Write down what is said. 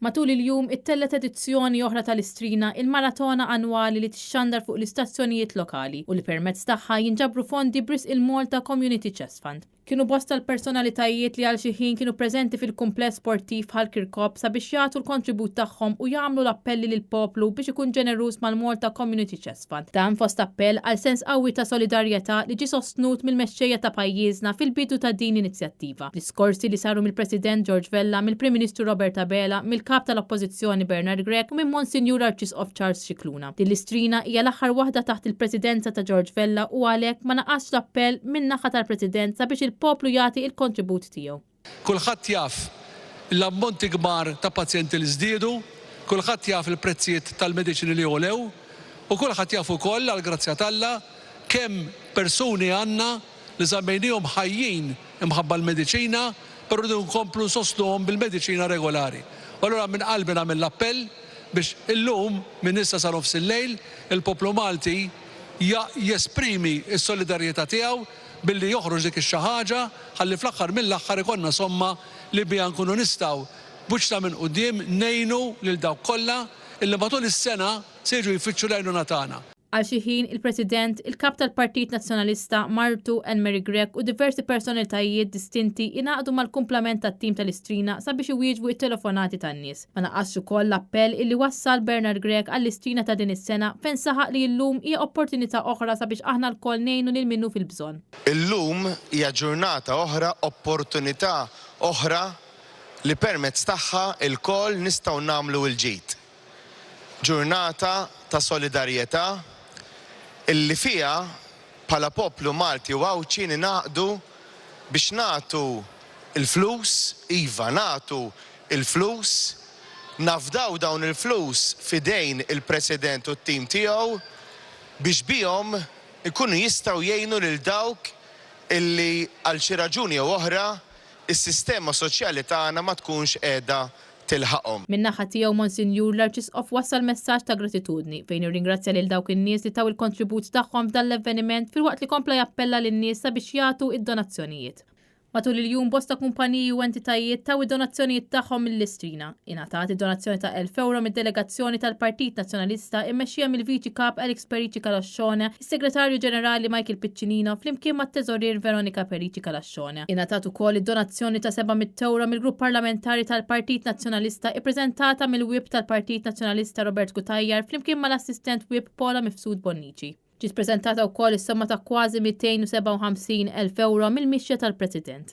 Matul il-jum ittellgħet edizzjoni oħra tal-Istrina, il-maratona annwali li tixxandar fuq l-istazzjonijiet lokali u li permezz tagħha jinġabru fondi b'risq il-Malta Community Chest Fund. Kienu bosta l-personalitajiet li għal xi ħin kienu preżenti fil-kumpless sportiv Ħal Kirkop sabiex jagħtu l-kontribut tagħhom u jagħmlu l-appelli lill-poplu biex ikun ġeneruż mal-Malta Community Chest Fund. Dan fost appell għal sens qawwi ta' solidarjetà li ġie sostnut mill-mexxejja ta' pajjiżna fil-bidu ta' din l-inizjattiva. Diskorsi li saru mill-President George Vella, mill-Prim Ministru Robert Abela, mill-Kap tal-Oppożizzjoni Bernard Grech u minn Monsinjur Arċisqof Charles Scicluna. Din l-istrina hija l-aħħar waħda taħt il-Presidenza ta' George Vella u għalhekk ma naqasx l-appell min-naħa tal-President sabiex il-poplu jagħti il-kontribut tiegħu. Kulħadd jaf l-ammonti kbar ta' pazjenti li żdiedu, kulħadd jaf il-prezzijiet tal-mediċini li għolew u kulħadd jaf ukoll, għall-grazzja t'Alla, kemm persuni għandna li żammejniehom ħajjin imħabba l-mediċina, però rridu nkomplu nsostnuhom bil-mediċina regolari. U allura minn qalbi nagħmel l-appell biex illum, minn issa sa nofsillejl, il-poplu Malti jesprimi s-solidarjetà tiegħu billi joħroġ dik ix-xi ħaġa ħalli fl-aħħar mill-aħħar ikollna somma li biha nkunu nistgħu b'wiċċna minn quddiem ngħinu lil dawk kollha illi matul is-sena se jiġu jfittxu l-għajnuna tagħna. Għal xi ħin, il-President, il-Kap tal-Partit Nazzjonalista, martu, Anne Marie Grech u diversi personalitajiet distinti ingħaqdu mal-kumplament tat-tim tal-Istrina sabiex iwieġbu it-telefonati tan-nies. Ma naqasx ukoll l-appell illi wassal Bernard Grech għall-Istrina ta' din is-sena fejn saħaq li llum hija opportunità oħra sabiex aħna lkoll ngħinu lil min hu fil-bżonn. Illum hija ġurnata oħra, opportunità oħra li permezz tagħha lkoll nistgħu nagħmlu l-ġid. Ġurnata ta' solidarjetà illi fiha bħala poplu Malti u Għawdxi ningħaqdu biex nagħtu l-flus, iva nagħtu l-flus, nafdaw dawn il-flus f'idejn il-President u t-tim tiegħu biex bihom ikunu jistgħu jgħinu lil dawk illi għal xi raġuni jew oħra s-sistema soċjali tagħna ma tkunx qiegħda tilħaqhom. Min-naħa tiegħu Monsinjur l-Arċisqof wassal messaġġ ta' gratitudni fejn irringrazzja lil dawk in-nies li taw il-kontribut tagħhom f'dan l-avveniment filwaqt li kompla jappella lin-nies sabiex jagħtu id-donazzjonijiet. Matul il-jum bosta kumpaniji u entitajiet taw id-donazzjonijiet tagħhom mill-Istrina. Ingħatat id-donazzjoni ta' 1,000 ewro mid-delegazzjoni tal-Partit Nazzjonalista immexxija mill-Viċi Kap Alex Perici Calascione, is-Segretarju Ġenerali Michael Piccinino flimkien mat-Teżorier Veronica Perici Calascione. Ingħatat ukoll id-donazzjoni ta' 700 ewro mill-Grupp Parlamentari tal-Partit Nazzjonalista ippreżentata mill-Whip tal-Partit Nazzjonalista Robert Cutajar flimkien mal-Assistent Whip Paula Mifsud Bonnici. Ġiet preżentata wkoll is-somma ta' kważi 257,000 ewro mill-mixja tal-President.